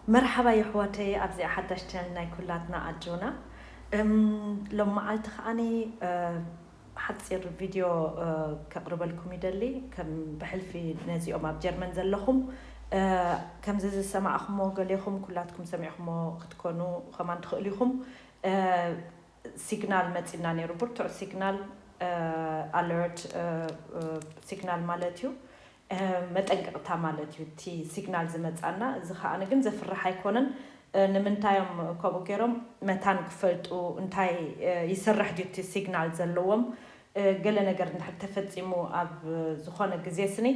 መርሓባ የሕዋተይ ኣብዚኣ ሓዳሽ ቻነል ናይ ኩላትና ኣጆና። ሎም መዓልቲ ከዓኒ ሓፂር ቪድዮ ከቕርበልኩም ይደሊ። ከም ብሕልፊ ነዚኦም ኣብ ጀርመን ዘለኹም ከምዚ ዝሰማዕኹሞ ገሌኹም ኩላትኩም ሰሚዕኹሞ ክትኮኑ ከማን ትኽእሉ ኢኹም። ሲግናል መፂና ነይሩ፣ ብርቱዕ ሲግናል፣ ኣለርት ሲግናል ማለት እዩ። መጠንቀቕታ ማለት እዩ እቲ ሲግናል ዝመፃና። እዚ ከዓኒ ግን ዘፍርሕ ኣይኮነን። ንምንታዮም ከምኡ ገይሮም መታን ክፈልጡ እንታይ ይሰርሕ ድዩ እቲ ሲግናል ዘለዎም? ገለ ነገር እንድሕር ተፈፂሙ ኣብ ዝኾነ ግዜ ስኒ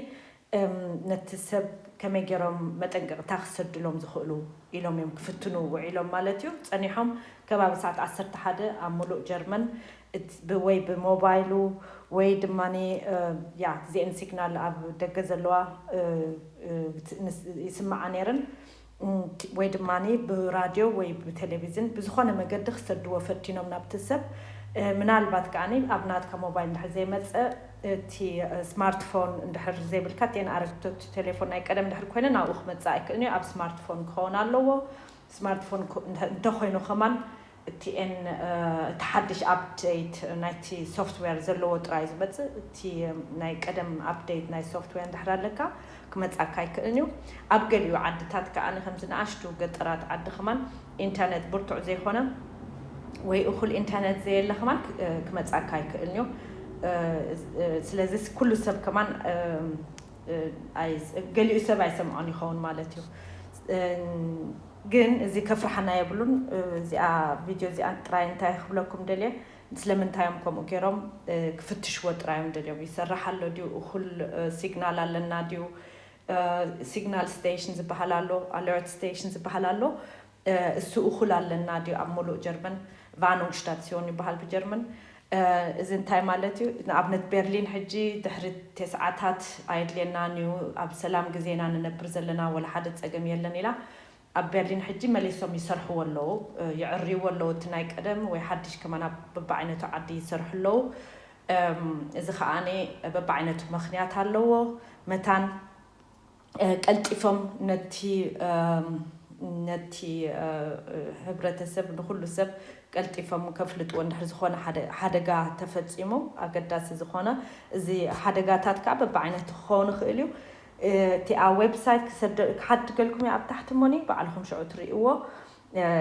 ነቲ ሰብ ከመይ ገይሮም መጠንቀቕታ ክሰድሎም ዝኽእሉ ኢሎም እዮም ክፍትኑ ውዒሎም ማለት እዩ። ፀኒሖም ከባቢ ሰዓት ዓሰርተ ሓደ ኣብ ሙሉእ ጀርመን ወይ ብሞባይሉ ወይ ድማ ያ ዜን ሲግናል ኣብ ደገ ዘለዋ ይስምዓ ነይረን ወይ ድማ ብራድዮ ወይ ብቴሌቪዝን ብዝኾነ መገዲ ክሰድዎ ፈቲኖም ናብቲ ሰብ። ምናልባት ከዓኒ ኣብ ናትካ ሞባይል እንድሕር ዘይመፀ እቲ ስማርትፎን እንድሕር ዘይብልካ እተን ኣረግቶት ቴሌፎን ናይ ቀደም እንድሕር ኮይነ ናብኡ ክመፅእ ኣይክእልን እዩ። ኣብ ስማርትፎን ክኸውን ኣለዎ። ስማርትፎን እንተኮይኑ ከማን እቲኤን እቲ ሓድሽ ኣፕዴት ናይቲ ሶፍትዌር ዘለዎ ጥራይ ዝመፅእ። እቲ ናይ ቀደም ኣፕዴት ናይ ሶፍትዌር እንድሕር ኣለካ ክመፃካ ኣይክእልን እዩ። ኣብ ገሊኡ ዓድታት ከዓ ከምዚ ንኣሽቱ ገጠራት ዓዲ ከማን ኢንተርኔት ብርቱዕ ዘይኮነ ወይ እኹል ኢንተርኔት ዘየለ ከማን ክመፃካ ኣይክእልን እዩ። ስለዚ ኩሉ ሰብ ከማን ገሊኡ ሰብ ኣይሰምዖን ይኸውን ማለት እዩ። ግን እዚ ከፍርሓና የብሉን። እዚኣ ቪድዮ እዚኣ ጥራይ እንታይ ክብለኩም ደልየ፣ ስለምንታይ እዮም ከምኡ ገይሮም ክፍትሽዎ ጥራይ እዮም ደልዮም። ይሰርሕ ኣሎ ድዩ? እኹል ሲግናል ኣለና ድዩ? ሲግናል ስቴሽን ዝበሃል ኣሎ፣ ኣለርት ስቴሽን ዝበሃል ኣሎ። እሱ እኹል ኣለና ድዩ ኣብ ሙሉእ ጀርመን? ቫኑንግ ሽታሲዮን ይበሃል ብጀርመን። እዚ እንታይ ማለት እዩ? ንኣብነት ቤርሊን ሕጂ ድሕሪ ተስዓታት ኣየድልየናን እዩ፣ ኣብ ሰላም ግዜና ንነብር ዘለና፣ ወላ ሓደ ጸገም የለን ኢላ ኣብ ቤርሊን ሕጂ መሊሶም ይሰርሕዎ ኣለዉ፣ የዕርይዎ ኣለዉ። እቲ ናይ ቀደም ወይ ሓድሽ ከማን ኣብ በብዓይነቱ ዓዲ ይሰርሑ ኣለዉ። እዚ ከዓኒ በብዓይነቱ ምኽንያት ኣለዎ። መታን ቀልጢፎም ነቲ ነቲ ህብረተሰብ ንኩሉ ሰብ ቀልጢፎም ከፍልጥዎ እንድሕር ዝኾነ ሓደጋ ተፈፂሙ ኣገዳሲ ዝኾነ እዚ ሓደጋታት ከዓ በብዓይነቱ ክኸውን ይኽእል እዩ። እቲ ኣብ ዌብሳይት ክሓድገልኩም እየ ኣብ ታሕቲ ሞኒ ባዕልኹም ሽዑ ትርእይዎ።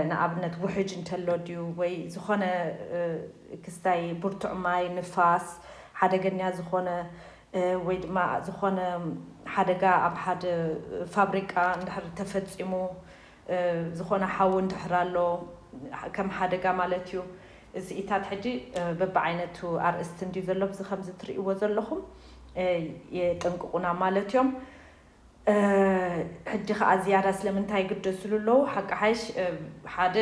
ንኣብነት ውሕጅ እንተሎ ድዩ ወይ ዝኾነ ክስታይ ብርቱዕ ማይ ንፋስ ሓደገኛ ዝኾነ ወይ ድማ ዝኾነ ሓደጋ ኣብ ሓደ ፋብሪቃ እንድሕር ተፈፂሙ ዝኾነ ሓዊ እንድሕር ኣሎ ከም ሓደጋ ማለት እዩ። እዚኢታት ሕጂ በብዓይነቱ ኣርእስቲ እንድዩ ዘሎ ብዚ ከምዚ ትርእይዎ ዘለኹም የጠንቅቁና ማለት እዮም። ሕጂ ከዓ ዝያዳ ስለምንታይ ይግደስሉ ኣለዉ ሓቂ ሓይሽ ሓደ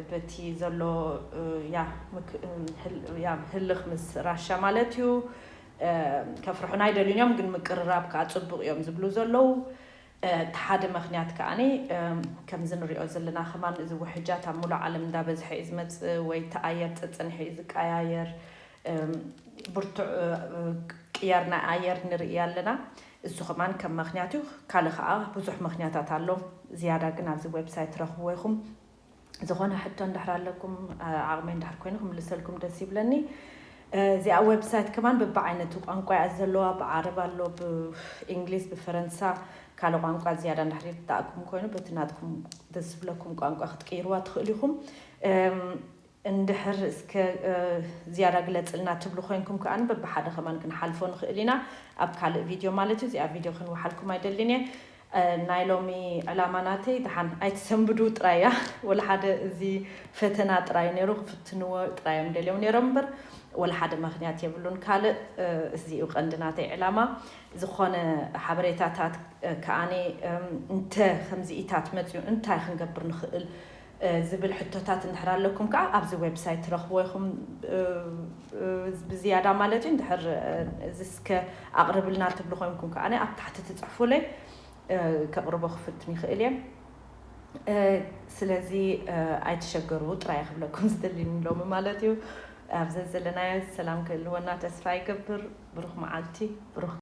በቲ ዘሎ ያ ህልኽ ምስ ራሻ ማለት እዩ። ከፍርሑና ኣይደልዩን እዮም ግን ምቅርራብ ከዓ ፅቡቅ እዮም ዝብሉ ዘለዉ። እቲ ሓደ ምክንያት ከዓኒ ከምዚ ንሪኦ ዘለና ከማን እዚ ውሕጃት ኣብ ሙሉእ ዓለም እንዳበዝሐ እዩ ዝመፅእ ወይ እቲ ኣየር ፀፀኒሑ እዩ ዝቀያየር። ብርቱዕ ቅያር ናይ ኣየር ንርኢ ኣለና። እሱ ከማን ከም ምክንያት እዩ። ካልእ ከዓ ብዙሕ ምክንያታት ኣሎ። ዝያዳ ግን ኣብዚ ዌብሳይት ትረኽብዎ ኢኹም። ዝኾነ ሕቶ እንድሕር ኣለኩም ዓቕመይ እንድሕር ኮይኑ ክምልሰልኩም ደስ ይብለኒ። እዚኣ ዌብሳይት ከማን በብዓይነቱ ቋንቋ እያ ዘለዋ። ብዓረብ ኣሎ፣ ብእንግሊዝ፣ ብፈረንሳ፣ ካልእ ቋንቋ ዝያዳ እንድሕር ይርዳእኩም ኮይኑ በቲ ናትኩም ደስ ዝብለኩም ቋንቋ ክትቅይርዋ ትኽእሉ ኢኹም። እንድሕር እስከ ዝያዳ ግለፅልና ትብሉ ኮይንኩም ከዓ በብሓደ ከማን ክንሓልፎ ንኽእል ኢና። ኣብ ካልእ ቪድዮ ማለት እዩ። እዚኣ ቪድዮ ክንወሓልኩም ኣይደልን እየ። ናይ ሎሚ ዕላማ ናተይ ደሓን ኣይትሰንብዱ ጥራይ እያ። ወላ ሓደ እዚ ፈተና ጥራይ ነይሩ፣ ክፍትንዎ ጥራይ እዮም ደልዮም ነይሮም እምበር ወላ ሓደ ምኽንያት የብሉን። ካልእ እዚኡ ቀንዲ ናተይ ዕላማ ዝኾነ ሓበሬታታት ከዓኒ እንተ ከምዚኢታት መፅኡ እንታይ ክንገብር ንኽእል ዝብል ሕቶታት እንድሕር ኣለኩም ከዓ ኣብዚ ዌብሳይት ትረኽብዎ ኢኹም። ብዝያዳ ማለት እዩ እንድሕር እዚ እስከ ኣቕርብልና ትብሉ ኮይንኩም ከዓ ኣብ ታሕቲ ትፅሕፉለይ ከቕርቦ ክፍትን ይኽእል እየ። ስለዚ ኣይትሸገሩ ጥራይ ክብለኩም ዝደሊ ሎሚ ማለት እዩ። ኣብ ዘዘለናዮ ሰላም ክህልወና ተስፋ ይገብር። ብሩኽ መዓልቲ፣ ብሩኽ